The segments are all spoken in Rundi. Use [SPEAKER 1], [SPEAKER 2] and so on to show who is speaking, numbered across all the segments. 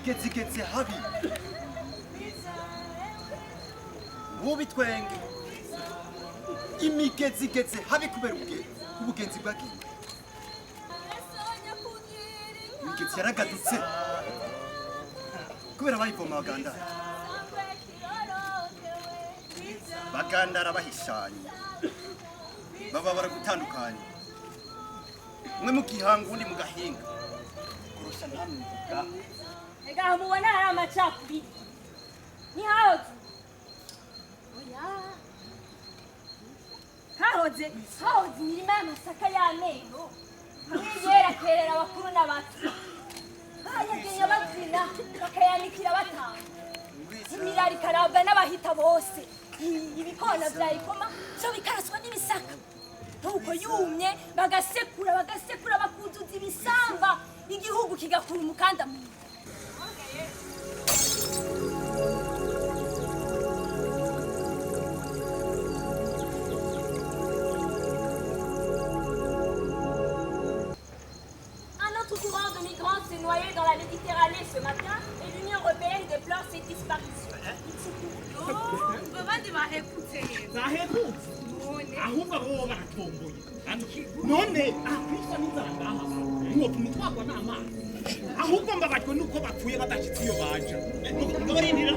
[SPEAKER 1] Imigezi igeze habi. Mubitwenge. Imigezi igeze habi kubera ubugenzi bwagiye. Imigezi yaragadutse kubera bayivoma bagandara. Bagandara bahishanye. Baba baragutandukanye. Umwe mu gihanga undi mu gahinga. Kurusha ntamwe mvuga.
[SPEAKER 2] Ega mubona hari amacakubiri. Ni hahoze. Oya. Hahoze, hahoze imirima y'amasaka y'amenyo. Hamwe yera kerera abakuru n'abato. Bayagenya babyina bakayanikira batanga. Imirari ikarabwa n'abahita bose. Ibikona vya ikoma byo bikaraswa n'ibisaka. Nuko yumye bagasekura bagasekura bakuzuza ibisamba igihugu kigakura umukanda mu. Un autre courant de migrants s'est noyé dans la Méditerranée ce matin et l'Union européenne déplore cette disparition.
[SPEAKER 3] Abandi bahekutse rero.
[SPEAKER 4] Bahekutse? Ahubwo abo baratomboye. None akwisa n'inzara ngaha. Mwopfuma utwagwa n'amazi. Ahubwo mbabajwe nuko bapfuye badashitse iyo baja.
[SPEAKER 5] Mukabarindira?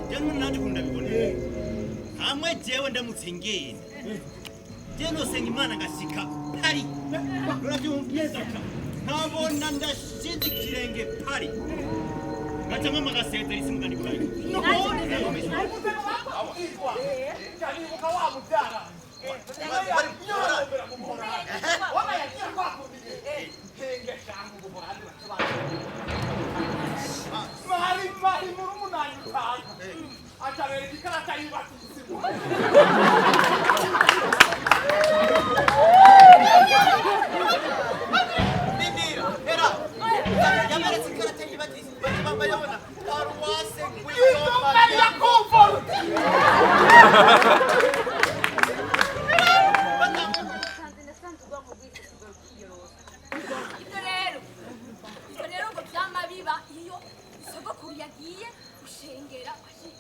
[SPEAKER 5] Jewe nanje ukuntu ndabibona. Hamwe jewe ndamutse ngenda. Jewe nosenga Imana ngashika Pari. Uravyumva neza cyane. Nkabona ndashinze ikirenge Pari. Ngaca mama gasezera isi mugani burayi.
[SPEAKER 4] Nibuka wa mubyara. Mari mari murumuna utanga. Acabereka ikarata y'ibatizimu.
[SPEAKER 1] Ndindira, era. Yaberetse ikarata y'ibatizimu. Bayabona paruwase
[SPEAKER 4] Ngwino Maria Conforte.
[SPEAKER 2] Ibyo rero ngo byama biba iyo sogokuru yagiye gushengera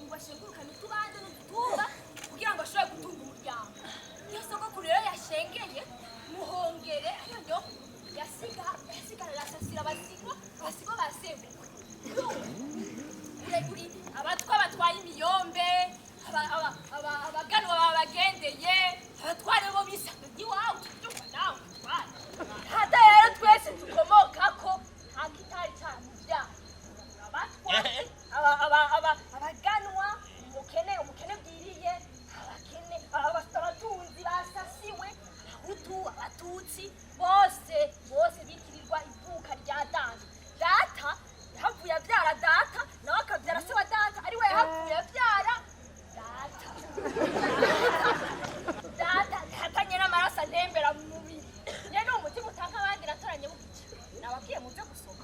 [SPEAKER 2] ngo ashengurukane utubande n'udutumba kugira ngo ashobore gutunga umuryango. Iyo sogokuru rero yashengeye muhongere ariyo yasiga yasigara arasasira abasigwa abasigwa basembuka. Uri abatwa batwaye imiyombe abaganwa babagendeye abatware bo bisanga iwawe tubyumva nawe utware. Hata rero twese dukomokako nta kitari cyamubyara. Abatwa abaganwa umukene umukene bwiriye abakene abatunzi basasiwe abahutu abatutsi bose bose bitirirwa ivuka rya data. Data yahavuye abyara data nawe akabyara se wa data ari we yahavuye abyara data. Data data nyene amaraso antembera mu mubiri. Nyene umutima utanga abandi natoranye bugica. Nababwiye muze gusoma.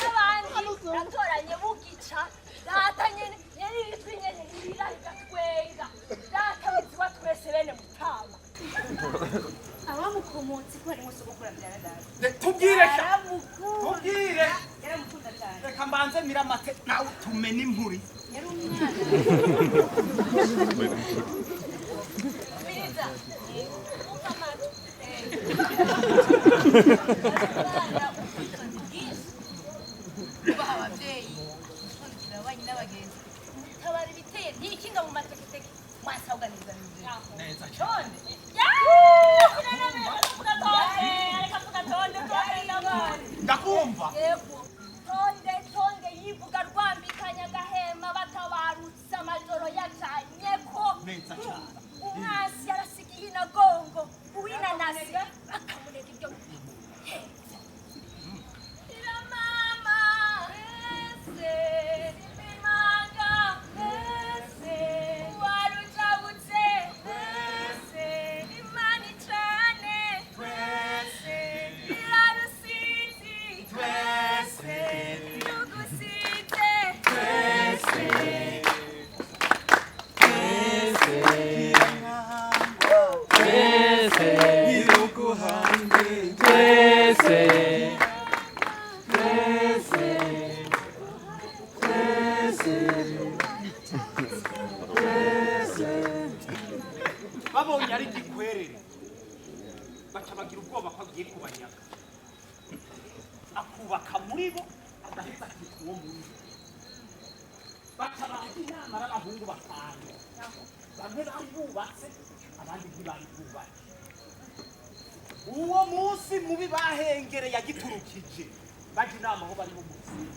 [SPEAKER 2] Abandi natoranye bugica. Data nyene nyene ijwi nyene ririra rigatwenga. Data wiziwa twese bene mutama.
[SPEAKER 3] Abamukomotse ko harimo sogokuru abyara data.
[SPEAKER 4] Tubwire sha. Tubwire.
[SPEAKER 3] Yaramukunda cyane.
[SPEAKER 4] Reka mbanze miramate
[SPEAKER 5] nawe tumene impuri.
[SPEAKER 3] Yari umwana.
[SPEAKER 2] Biriza. Umva amatwi.
[SPEAKER 3] Umwana ubwitonzi bwinshi. Kubaha ababyeyi, gukundikira ababanyi n'abagenzi. Gutabara ibiteye ntikinga mu mateketeke. Mwasawuganiza
[SPEAKER 4] neza cyane. Ndakumva.
[SPEAKER 2] Yego. Tonde tonde yivuga rwambikanya agahema batabarutse amajoro yacanye ko.
[SPEAKER 4] Neza cyane.
[SPEAKER 2] Umwasi yarasigiye inagongo uwinanasi bakamunega ibyo. Ira mama ese imanga ese warujabutse ese imana icane twese irarusizi twese tugusize twese.
[SPEAKER 6] Twese. Twese.
[SPEAKER 4] Akubaka muri bo agahita akitwa uwo muri bo. Bakabaha inama n'abahungu batanu. Bamwe bari bubatse, abandi ntibari bubatse. Uwo munsi mubi bahengereye agiturukije baje inama aho bari bumuzi.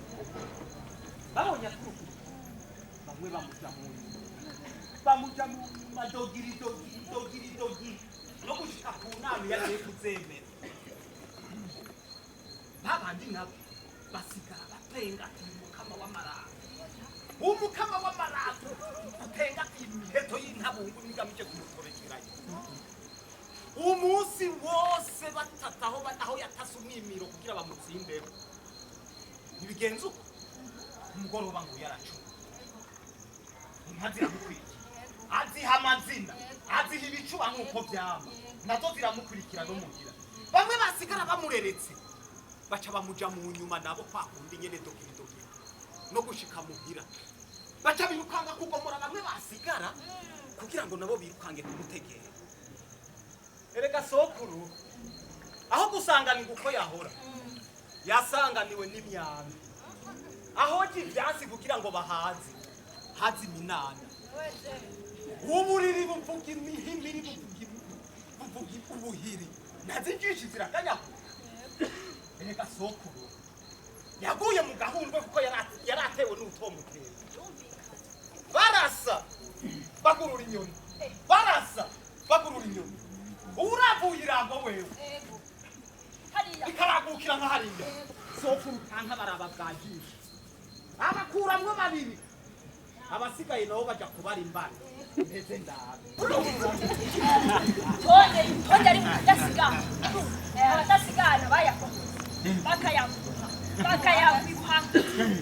[SPEAKER 4] Babonye aturukije bamwe bamuja mu nyuma, bamuja mu nyuma dogiri dogiri dogiri dogiri no gushika ku nama yagiye kuzemera. Babandi nabo basigara batenga ati umukama w'amaraso, umukama w'amaraso atenga ati imiheto y'intabungu nigamije kumutorekerayo. Umunsi wose batataho aho yatase umwimiro kugira bamutsindeho. Ntibigenze uko umugoroba ngo yaracuma inka ziramukurikira, aziha amazina, aziha ibicuba nk'uko byama, nazo ziramukurikira no mugira. Bamwe basigara bamureretse baca bamuja mu nyuma nabo kwa kundi nyene dogiri dogiri no gushika muhira. Baca birukanga kugomora bamwe basigara kugira ngo nabo birukange kumutegera. Erega sokuru aho gusanganirwa uko yahora yasanganiwe n'imyambi, aho ivyasi kugira ngo bahaze hazi iminana. Uburiri buvuga imihimiri, buvuga ubuhiri, nazinjishi zirakanyakuka. Erega sokuru yaguye mu gahundwe kuko yaratewe n'utomutera. Barasa bagurura inyoni, barasa bagurura inyoni. Uravuye irango wewe ikaragukira nka hariya. Sokuru kanka baraba bwajisha abakuramwo babiri, abasigaye nabo baja kubara imbana mpeze ndabe.
[SPEAKER 2] Tonde tonde ari mudasigana, abadasigana bayakoze bakayamuha bakayamuha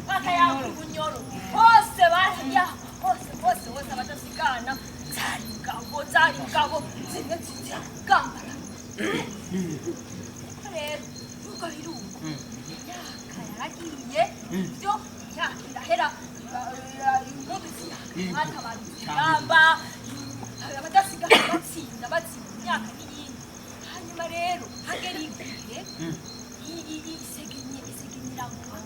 [SPEAKER 2] bakayamuha ubunyoro hose barya hose hose hose. Abadasigana zari ingabo, zari ingabo zimwe ziragambara. Rero nuko birungo imyaka yaragiye ibyo imyaka irahera, impundu ziraka batabarutse ingamba, abadasigana batsinda batsinda imyaka n'iyindi. Hanyuma rero hagera igihe isegenye isegenye iragwa.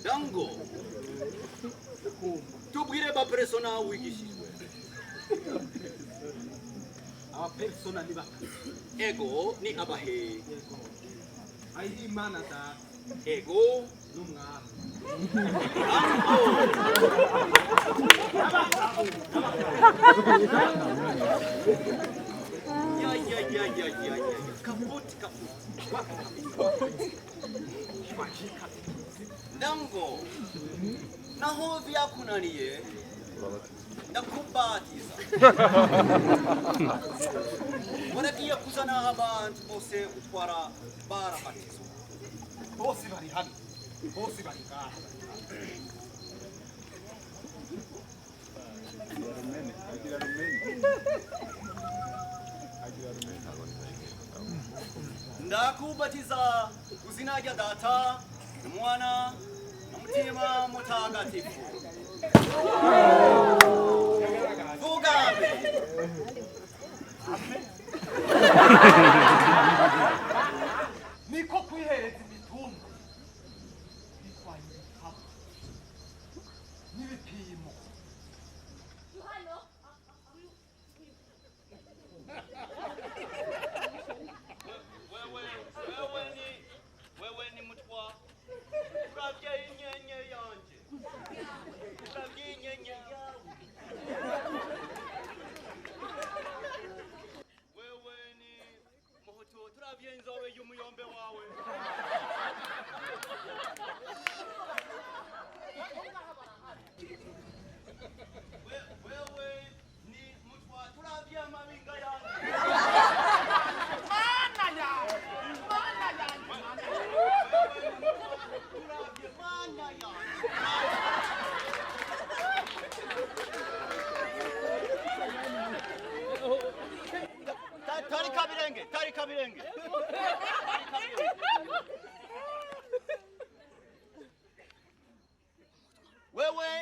[SPEAKER 1] Dango tubwire bapersona wigishijwe.
[SPEAKER 4] Abapersona ni batatu.
[SPEAKER 1] Ego ni abahe?
[SPEAKER 4] Aho Imana data,
[SPEAKER 1] Ego
[SPEAKER 4] n'umwami.
[SPEAKER 1] Ya ya ya ya ya ya kaputi kaputi. Dango naho vyakunaniye ndakubatiza. Waragiye kuzana abantu bose utwara barabatizwa.
[SPEAKER 4] Bose bari hano, bose bari ngaha.
[SPEAKER 1] Ndakubatiza kuzina rya data n'umwana na mutima mutagatifu. Vuga amen.
[SPEAKER 4] Niko kwihereza imitumba bitwaye ibitabo n'ibipimo.
[SPEAKER 2] Hano
[SPEAKER 1] Wewe ni mutwa. Uravye inyenye yanje, uravye inyenye yawe. Wewe ni muhutu, turavye inzobe y'umuyombe wawe.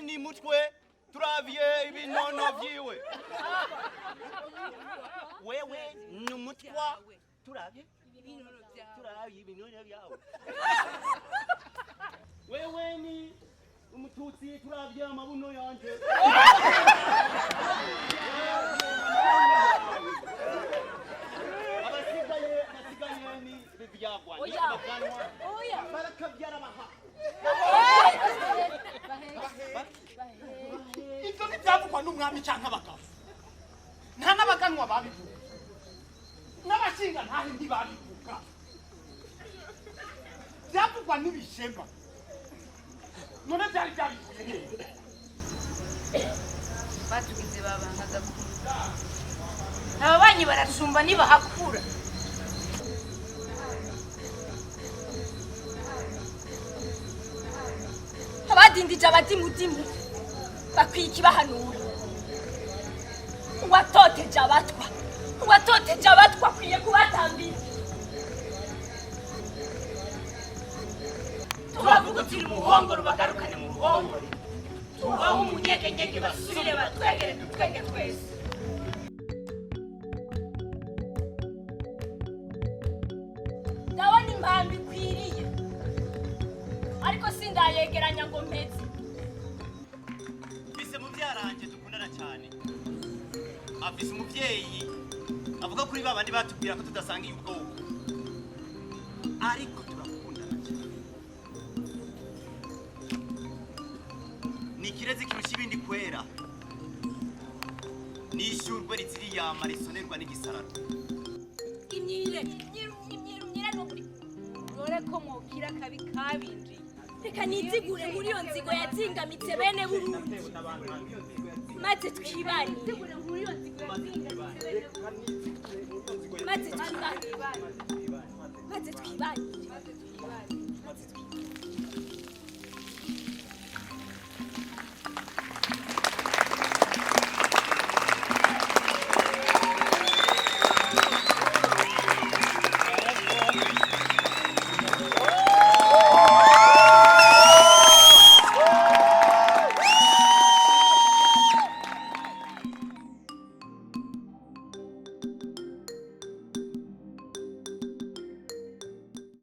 [SPEAKER 5] ni mutwe turavye ibinono vyiwe. Wewe ni umutwa turavye ibinono vyawe. Wewe ni umututsi turavye amabuno yanje. Abasigaye ni bivyagwa ni abaganwa.
[SPEAKER 2] Oya.
[SPEAKER 5] Barakavyara bahako.
[SPEAKER 4] Ivyo ntivyavugwa n'umwami canke abagabo. Nta n'abaganwa babivuga. N'abashinga ntahe ntibabivuga. Vyavugwa n'ibishema. None vyari vyabivuye hehe?
[SPEAKER 3] Batugize babangaga kure. Ababanyi baracumba ntibahakura.
[SPEAKER 2] Abadindije abadimudimu bakwiye ikibahanura. Uwatoteje abatwa, uwatoteje abatwa akwiye kubatambira.
[SPEAKER 6] Tubavugutira umuhongoro bagarukane mu ruhongore. Tubahe umunyegenyege basubire batwegere dutwenge twese.
[SPEAKER 2] Ndabona impambi ikwiriye, ariko sindayegeranya ngo mpeze.
[SPEAKER 5] Mfise muvyaranje dukundana cyane. Afise umuvyeyi avuga kuri babandi batubwira ko tudasangiye ubwoko. Ariko turakundana cyane. Ni ikirezi kirusha ibindi kwera. Ni ishurwe riziriyama risonerwa n'igisarara.
[SPEAKER 2] Imyire imyire imyire imyire n'ukuri.
[SPEAKER 3] Rore ko mwokira kabi kabinjiye.
[SPEAKER 2] Reka nizigure muri iyo nzigo yazingamitse bene Burundi, maze twibanire, maze twibanire, maze twibanire.